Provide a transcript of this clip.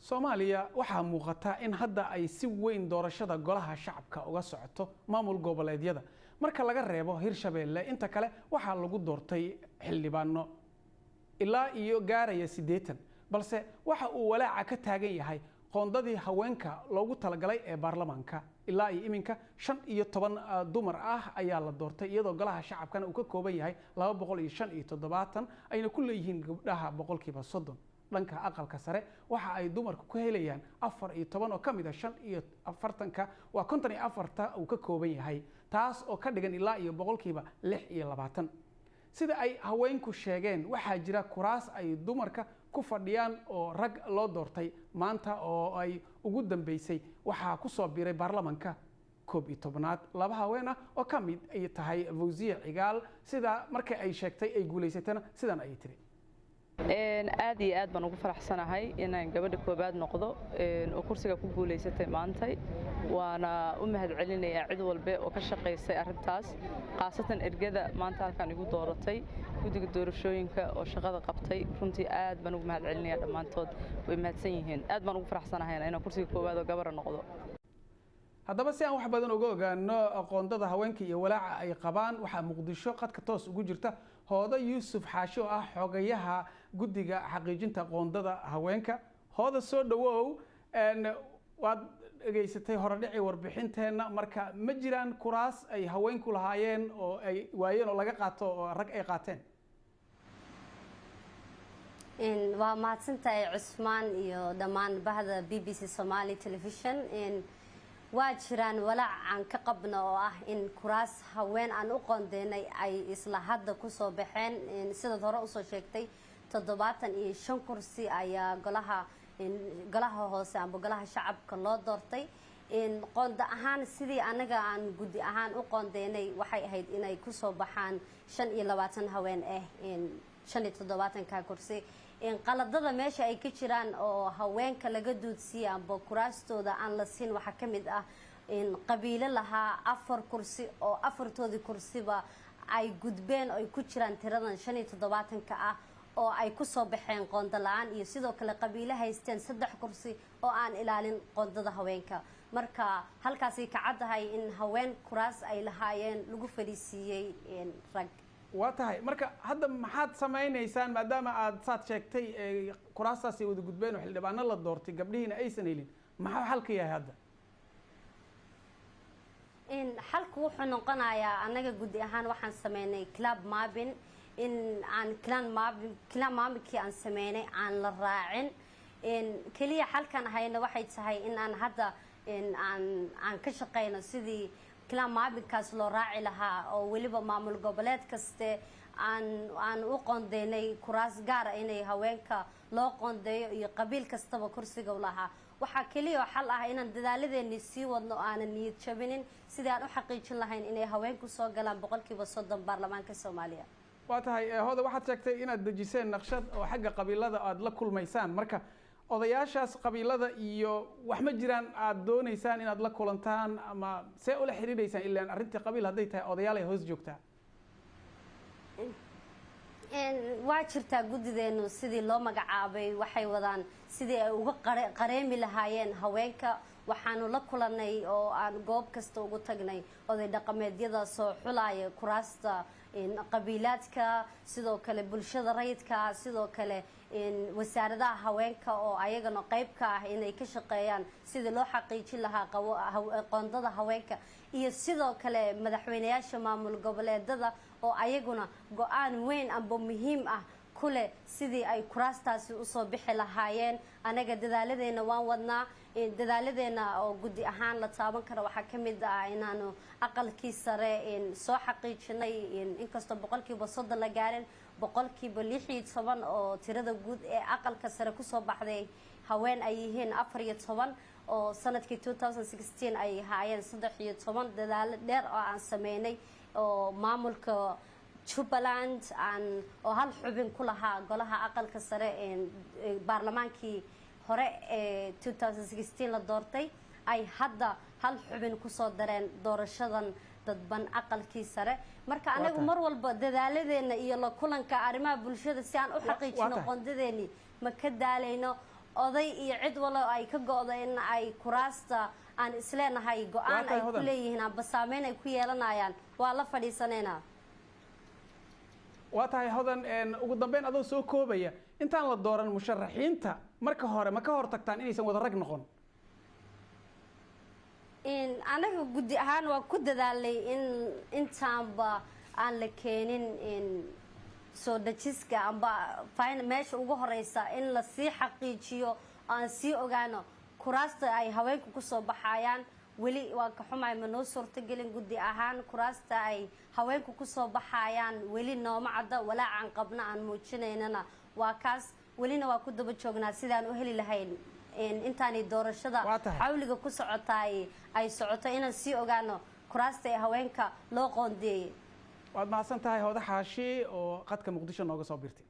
Soomaaliya waxaa muuqata in hadda ay si weyn doorashada Golaha Shacabka uga socoto maamul goboleedyada. Marka laga reebo Hirshabeelle, inta kale waxaa lagu doortay xildhibaano ilaa iyo gaaraya 80, balse waxa uu walaaca ka taagan yahay qoondadii haweenka loogu talagalay ee baarlamaanka. Ilaa iyo iminka 15 dumar ah ayaa la doortay, iyadoo Golaha Shacabkana uu ka kooban yahay 275, ayna ku leeyihiin gabdhaha 30%. Dhanka Aqalka Sare waxa ay dumarku ku helayaan 14 oo ka mid a 45-ka, waa 54-ta uu ka kooban yahay, taas oo ka dhigan ilaa iyo 26%. Sida ay haweenku sheegeen, waxaa jira kuraas ay dumarka ku fadhiyaan oo rag loo doortay. Maanta oo ay ugu dambeysay waxaa kusoo biiray baarlamanka 11aad laba haween ah oo ka mid ay tahay Fawziya Cigaal. Sida markii ay sheegtay ay guulaysatana, sidan ayay tiri. Aad iyo aad baan ugu faraxsanahay inaan gabadha koobaad noqdo oo kursiga ku guulaysatay maantay, waana u mahad celinayaa cid walbe oo ka shaqaysay arrintaas, khaasatan ergada maanta halkaan igu dooratay, guddiga doorashooyinka oo shaqada qabtay. Runtii aad baan ugu mahad celinayaa dhammaantood, way mahadsan yihiin. Aad baan ugu faraxsanahay inaan kursiga koowaad oo gabara noqdo. Haddaba, si aan wax badan uga ogaano qoondada haweenka iyo walaaca ay qabaan, waxaa Muqdisho qadka toos ugu jirta Hoodo Yuusuf Xaashi oo ah xogayaha guddiga xaqiijinta qoondada haweenka. Hooda, soo dhawow. Waad dhegaysatay horedhicii warbixinteenna. Marka, ma jiraan kuraas ay haweenku lahaayeen oo ay waayeen oo laga qaato oo rag ay qaateen? Waa mahadsantahay, Cusmaan, iyo dhammaan bahda BBC Somali Television. Waa jiraan walaac aan ka qabno oo ah in kuraas haween aan u qoondeynay ay isla hadda kusoo baxeen. Sidaad hore usoo sheegtay, 75 kursi ayaa golaha hoose amba Golaha Shacabka loo doortay. Qoonda ahaan, sidii anaga aan guddi ahaan u qoondeynay, waxay ahayd inay kusoo baxaan 25 haween ah 75-ka kursi. Qaladada meesha ay ka jiraan oo haweenka laga duudsiiya amba kuraastooda aan la siin waxaa ka mid ah qabiilo lahaa afar kursi oo afartoodii kursiba ay gudbeen oo ay ku jiraan tiradan 75-ka ah oo ay kusoo baxeen qoonda la-aan, iyo sidoo kale qabiilo haysteen saddex kursi oo aan ilaalin qoondada haweenka. Marka halkaasay ka caddahay in haween kuraas ay lahaayeen lagu fadhiisiiyey rag. Waa tahay. Marka hadda maxaad samaynaysaan, maadaama aad saad sheegtay kuraastaas ay wada gudbeen oo xildhibaano la doortay, gabdhihiina aysan helin? Maxaa xalka yahay hadda? Xalku wuxuu noqonayaa, annaga guddi ahaan waxaan sameynay clan mapping, in aan clan mapping, clan mappingkii aan sameynay aan la raacin. Keliya xalkan hayna waxay tahay in aan hadda aan ka shaqeyno sidii clan mappingkaas loo raaci lahaa, oo weliba maamul goboleed kaste aan u qoondeynay kuraas gaara inay haweenka loo qoondeeyo iyo qabiil kastaba kursiga u lahaa. Waxaa keliya oo xal ah inaan dadaaladeeni sii wadno, aanan niyad jabinin, sidii aan u xaqiijin lahayn inay haweenku soo galaan 30% baarlamaanka Soomaaliya. Waa tahay, Hooda. Waxaad sheegtay inaad dejiseen naqshad oo xagga qabiilada aada la kulmaysaan. Marka odayaashaas qabiilada iyo wax ma jiraan aada dooneysaan inaad la kulantaan, ama see ula xiriireysaan? Ilaan arrintii qabiil hadday tahay, odayaal ay hoos joogtaa. Waa jirtaa. Guddideenu sidii loo magacaabay waxay wadaan sidii ay uga qareemi lahaayeen haweenka. Waxaanu la kulanay oo aan goob kasta ugu tagnay oday dhaqameedyada soo xulaya kuraasta qabiilaadka, sidoo kale bulshada rayidka, sidoo kale wasaaradaha haweenka oo ayagana qayb ka ah inay ka shaqeeyaan sidii loo xaqiijin lahaa qoondada haweenka, iyo sidoo kale madaxweyneyaasha maamul goboleedada oo ayaguna go-aan weyn amba muhiim ah kule sidii ay kuraastaasi usoo bixi lahaayeen. Anaga dadaaladeena waan wadnaa. Dadaaladeena oo guddi ahaan la taaban karo waxaa ka mid ah inaanu Aqalkii Sare soo xaqiijinay, inkastoo 30% la gaarin, 16% oo tirada guud ee Aqalka Sare kusoo baxday haween ay yihiin 14, oo sanadkii 2016 ay haayeen 13. Dadaalo dheer oo aan sameynay oo maamulka Jubbaland aan oo hal xubin ku lahaa golaha Aqalka Sare baarlamaankii hore ee 2016 la doortay, ay hadda hal xubin kusoo dareen doorashadan dadban Aqalkii Sare. Marka anagu mar walba dadaaladeena iyo la kulanka arrimaha bulshada si aan u xaqiijino qoondadeeni ma ka daalayno. Oday iyo cid walo ay ka go'do in ay kuraasta aan isleenahay go-aan ay ku leeyihiin amba saameyn ay ku yeelanayaan, waa la fadhiisanaynaa. Waa tahay, Hodan. Ugu dambeyn, adoo soo koobaya, intaan la dooran musharaxiinta, marka hore ma ka hor tagtaan inaysan wada rag noqon? Anaga guddi ahaan waa ku dadaalay in intaanba aan la keenin soo dejiska amba meesha ugu horeysa in lasii xaqiijiyo, aan sii ogaano kuraasta ay haweenku kusoo baxayaan. Weli waan ka xumahay, ma noo suurtagelin. Guddi ahaan kuraasta ay haweenku kusoo baxayaan weli nooma cadda. Walaacan qabna aan muujinaynana waa kaas. Welina waa ku daba joognaa sidaan u heli lahayn intaanay doorashada xawliga ku socotaay ay socoto, inaan sii ogaano kuraasta ee haweenka loo qoondeeyey. Waad mahadsan tahay, Hooda Xaashi, oo qadka Muqdisho nooga soo birtay.